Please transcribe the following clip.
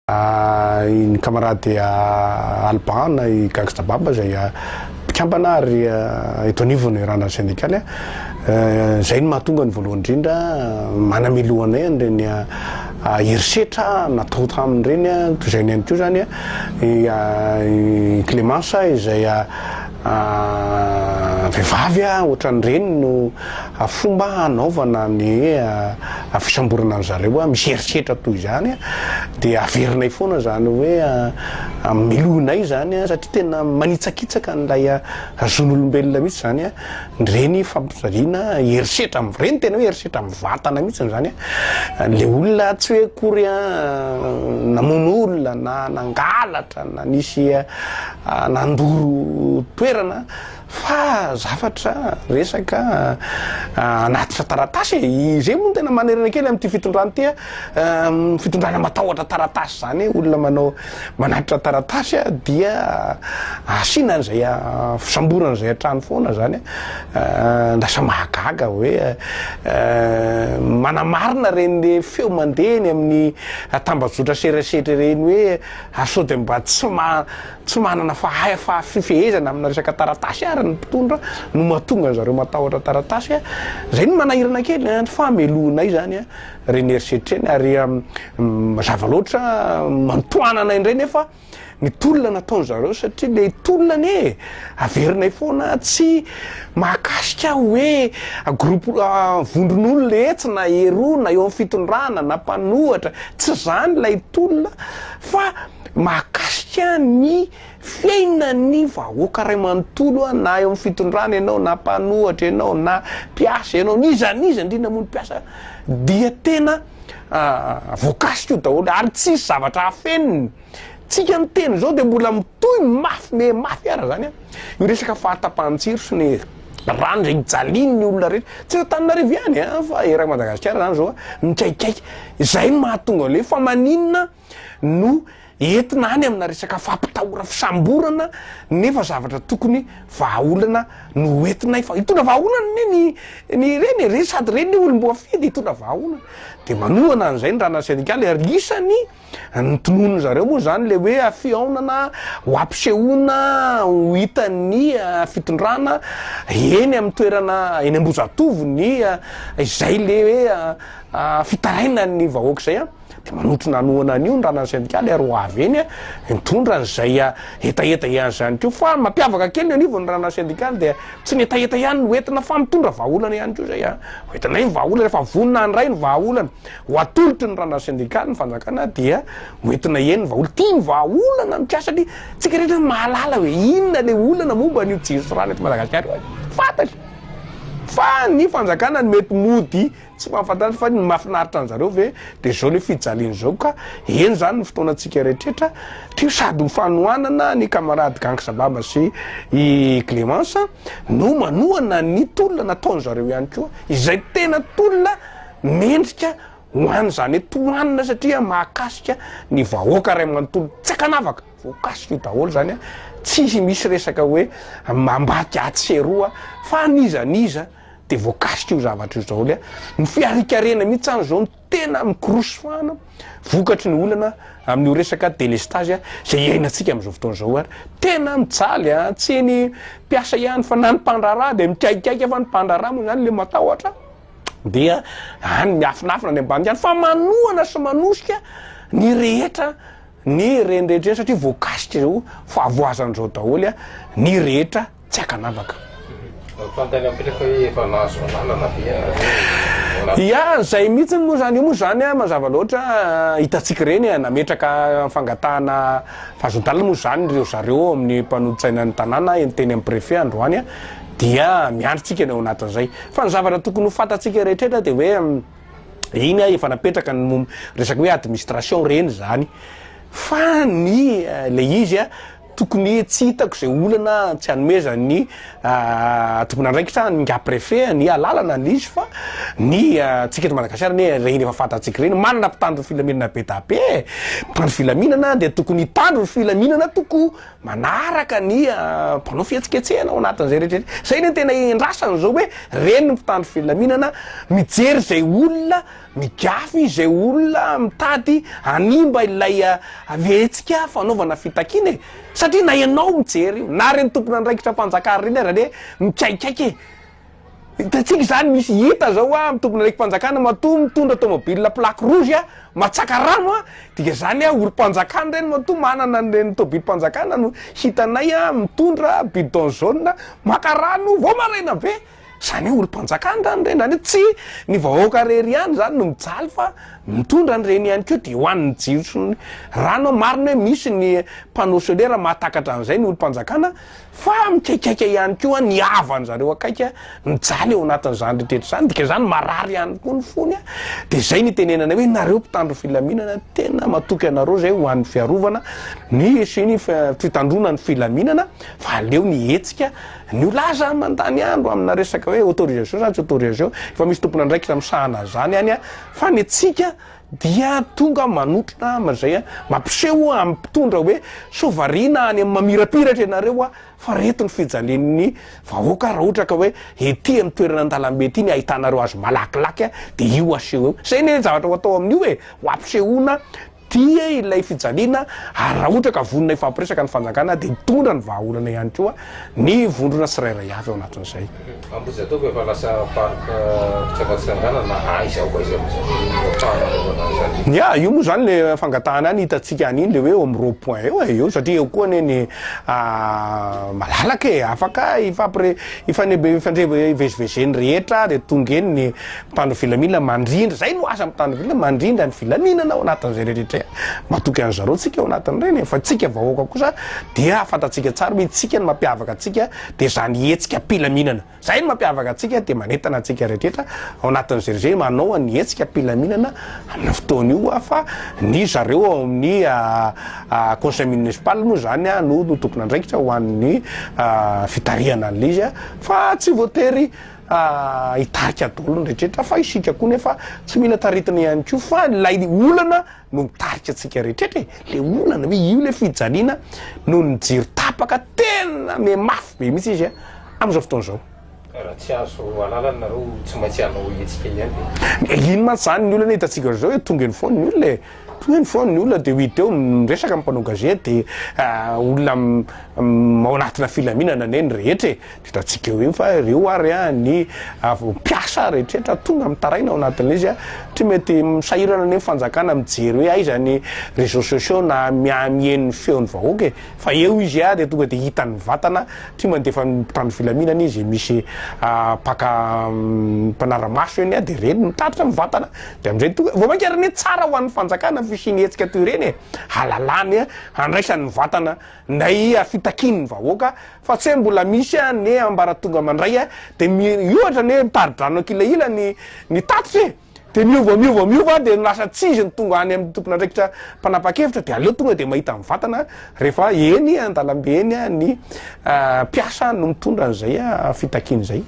Ny camarade Alban na i Gangsta Baba izay mpikambana ary eto anivon'ny randrana sendikaly, izay no mahatonga ny voalohany indrindra manamelohanay an'ireny herisetra natao tamin'ireny, toy izay ihany koa izany i Clemence izay vehivavy ohatran'ireny no fomba hanaovana ny fisamborana an-dry zareo, misy herisetra toy izany dia averinay foana izany hoe melohinay izany satria tena manitsakitsaka an'ilay zon'olombelona mihitsy izany ireny fampijaliana herisetra, ireny tena hoe herisetra mivantana mihitsy izany, ilay olona tsy hoe akory namono olona na nangalatra na nisy nandoro toerana fa zavatra resaka anatitra taratasy e, izay moa no tena manerana kely amin'ity fitondrana ity a, fitondrana matahotra taratasy zany e, olona manao manatitra taratasy a dia asiana an'izay fisamborana izay hatrany foana zany a, lasa mahagaga hoe manamarina ireny le feo mandeha eny amin'ny tambajotra serasera ireny hoe sao dia mba tsy ma- Tsy manana fahay fifehezana amina resaka taratasy ary ny mpitondra no mahatonga an'zareo matahotra taratasy a! Zay no manahirana kely an, fa melohinay zany an reny herisetra reny ary mazava loatra mantohanana indray nefa ny tolona nataon'zareo satria le tolona anie averinay foana tsy mahakasika hoe groupe vondron'olona etsy na eroa na eo amin'ny fitondrana na mpanohatra, tsy zany ilay tolona fa Mahakasika ny fiainan'ny vahoaka iray manontolo na eo amin'ny fitondrana ianao na mpanohatra ianao na mpiasa ianao n'iza n'iza indrindra moa ny mpiasa dia tena voakasika io daholo ary tsisy zavatra afeniny. Tsika miteny izao dia mbola mitohy mafy me mafy ara zany io resaka fahatapahan-jiro sy ny rano izay ijalian'ny olona rehetra. Tsy eto Antananarivo ihany fa eran'i Madagasikara zany zao mikaikaika. Izay no mahatonga an'ilay hoe fa maninona no entina any amina resaka fampitahora fisamborana nefa zavatra tokony vahaolana no entinay fa hitondra vahaolana anie ny ny ireny e, reny sady reny ny olom-boafidy hitondra vahaolana de manohana an'izay ny rana sendikaly ary isany ny zareo moa zany le hoe fihaonana ho ampisehoana ho hitan'ny fitondrana eny amin'ny toerana eny Ambohijatovo ny izay le hoe fitarainan'ny vahoaka izay an. Dia manotrona hanohana an'io ny ranan'ny sendikaly ary ho avy eny hitondra an'izay hetaheta ihany koa. Fa ny mampiavaka kely ny anivon'ny ranan'ny sendikaly dia tsy ny hetaheta ihany no entina fa mitondra vahaolana ihany koa izay. Ho entinay ny vahaolana, rehefa vonona handray ny vahaolana ho atolotry ny ranan'ny sendikaly ny fanjakana dia ho entinay eny ny vahaolana. Ity ny vahaolana mikasa ny, tsika rehetra mahalala hoe inona ilay olana momba an'io jiro sy rano eto Madagasikara io. Fantatra fa ny fanjakana no mety mody Tsy mahafantatra fa ny mahafinaritra anzareo ve de zao le fijaliana zao ka eny zany ny fotoanantsika rehetrretra teo sady ho fanohanana ny camarade Gangsa Baba sy i Clemence no manohana ny tolona nataonzareo ihany koa izay tena tolona mendrika ho an'izany hoe tohanina satria mahakasika ny vahoaka ray manontolo tsy ankanavaka voakasika io daholo zany a tsisy misy resaka hoe ambadika atsy sy eroa fa n'iza n'iza de voakasika io zavatra io daholo a, ny fiharikarena mihitsy zany zao no tena mikorosy fahana vokatry ny olana amin'io resaka delestazy zay iainantsika amin'izao fotoana izao ary tena mijaly a, tsy ny mpiasa ihany fa na ny mpandraharaha de mikaikaika fa ny mpandraharaha moa zany le matahotra dia any miafinafina any ambadika any fa manohana sy manosika ny rehetra ny reny rehetra eny satria voakasika izao fahavoazana izao daholo a ny rehetra. tsy ankanavaka. Fanontaniana mipetraka hoe efa nahazo alalana ve ianareo? Ya, zay mihitsy moa zany, io moa zany a mazava loatra hitantsika ireny e, nametraka fangatahana fahazoan-dalana moa zany ireo zareo ao amin'ny mpanolotsainan'ny tanàna eny teny amin'ny préfet androany a, dia miandry tsika ny ao anatin'izay. Fa ny zavatra tokony ho fantatsika rehetrretra dia hoe iny a efa napetraka ny mom- resaka hoe administration ireny zany, fa ny le izy a. tokony tsy hitako izay olana tsy hanomezan'ny tompon'andraikitra ny ingahy préfet ny alalana ny izy fa ny antsika eto Madagasikara anie ireny efa fantatsika ireny manana mpitandro ny filaminana be da be e, mpitandro filaminana dia tokony hitandro ny filaminana toko manaraka ny mpanao fihetsiketsehana ao anatin'izay rehetra rehetra, zay anie no tena endrasana zao hoe reny ny mpitandro filaminana mijery izay olona migafy izay olona mitady hanimba ilay hetsika fanaovana fitakiana e! Satria na ianao mijery io, na ireny tompon'andraikitra mpanjakana ireny ary anie mikaikaika e! Hitantsika izany misy hita zao a, amin'ny tompon'andraiki-panjakana matoa mitondra tomobile plaque rouge a, matsaka rano a, dika zany a olom-panjakana ireny matoa manana an'ireny tobilim-panjakana no hitanay a mitondra bidon jaune maka rano vao maraina be. Zany hoe olom-panjakana zany ireny, zany hoe tsy ny vahoaka irery ihany zany no mijaly fa mitondra an'ireny ihany koa dia ho an'ny jiro sy ny rano, marina hoe misy ny panneau solaire mahatakatra an'izay ny olom-panjakana fa mikaikaika ihany koa ny havan-jareo akaiky mijaly ao anatin'izany rehetra izany, dikan'izany marary ihany koa ny fony dia izay no itenenana hoe nareo mpitandro filaminana tena matoky anareo izay ho an'ny fiarovana ny sy ny fitandroana ny filaminana fa aleo ny hetsika Ny olona aza mandany andro amina resaka hoe autorisation sa tsy autorisation, efa misy tompon'andraikitra misahana an'izany any fa ny antsika dia tonga manotrona amin'izay mampiseho amin'ny mpitondra hoe sao variana any amin'ny mamirapiratra ianareo fa reto ny fijalian'ny vahoaka raha ohatra ka hoe ety amin'ny toerana an-dalambe ety ny ahitanareo azy malakilaky dia io aseho eo. Izay anie ny zavatra ho atao amin'io e, ho ampisehoana Dia ilay fijaliana ary raha ohatra ka vonona hifampiresaka ny fanjakana dia hitondra ny vahaolana ihany koa ny vondrona tsirairay avy ao anatin'izay. Ambohijatovo efa lasa parc fitsangatsanganana aiza ho aiza amin'izao no ahafahana manaovana an'izany? Ya, io moa izany le fangatahana any hitantsika any iny le hoe eo amin'ny rond point eo e, eo satria eo koa anie ny malalaka e, afaka hifampire- hifanebe- hifandre- hivezivezen'ny rehetra dia tonga eny ny Mpitandro filaminana mandrindra, zay no asa mpitandro filaminana, mandrindra ny filaminana ao anatin'izay rehetra izay. Matoky an'i zareo tsika ao anatin'ireny e, fa tsika vahoaka kosa dia fantatsika tsara hoe tsika ny mampiavaka antsika dia izany hetsika am-pilaminana. Zay no mampiavaka antsika dia manentana antsika rehetra ao anatin'izay rehetra izay manao ny hetsika am-pilaminana amina fotoana io fa ny zareo ao amin'ny conseil municipal moa zany no no tompon'andraikitra ho an'ny fitarihana an'ilay izy fa tsy voatery hitarika daholo ny rehetra fa isika koa nefa tsy mila taritina ihany koa fa ilay olana no mitarika antsika rehetra e, le olana hoe io le fijaliana noho ny jiro tapaka tena me mafy be mihitsy izy a amin'izao fotoana izao. Raha tsy azo alalana nareo tsy maintsy hanao hetsika ihany ve? Iny mantsy zany ny olana hitantsika zao hoe tonga eny foana ny olona e, tonga eny foana ny olona de ho hita eo miresaka amin'ny mpanao gazety olona ao anatina filaminana anie ny rehetra e. Hitantsika eo iny fa ireo ary ny mpiasa rehetrretra tonga mitaraina ao anatin'ilay izy satria mety sahirana anie ny fanjakana mijery hoe aiza ny réseaux sociaux na miheno ny feon'ny vahoaka e, fa eo izy dia tonga dia hitany mivantana satria mandefa ny mpitandro filaminana izy misy mpaka mpanara-maso eny dia ireny mitatitra mivantana dia amin'izay tonga vao mainka ary anie tsara ho an'ny fanjakana ny fisian'ny hetsika toy ireny e, halalany handraisany mivantana Ndray fitakian'ny vahoaka fa tsy hoe mbola misy anie ambaratonga mandray de miohatra anie mitari-drano ankilahila ny ny tatitra e! de miova miova miova de lasa tsy izy no tonga any amin'ny tompon'andraikitra mpanapa-kevitra de aleo tonga de mahita mivantana rehefa eny an-dalambe eny ny mpiasa no mitondra an'izay fitakiana izay.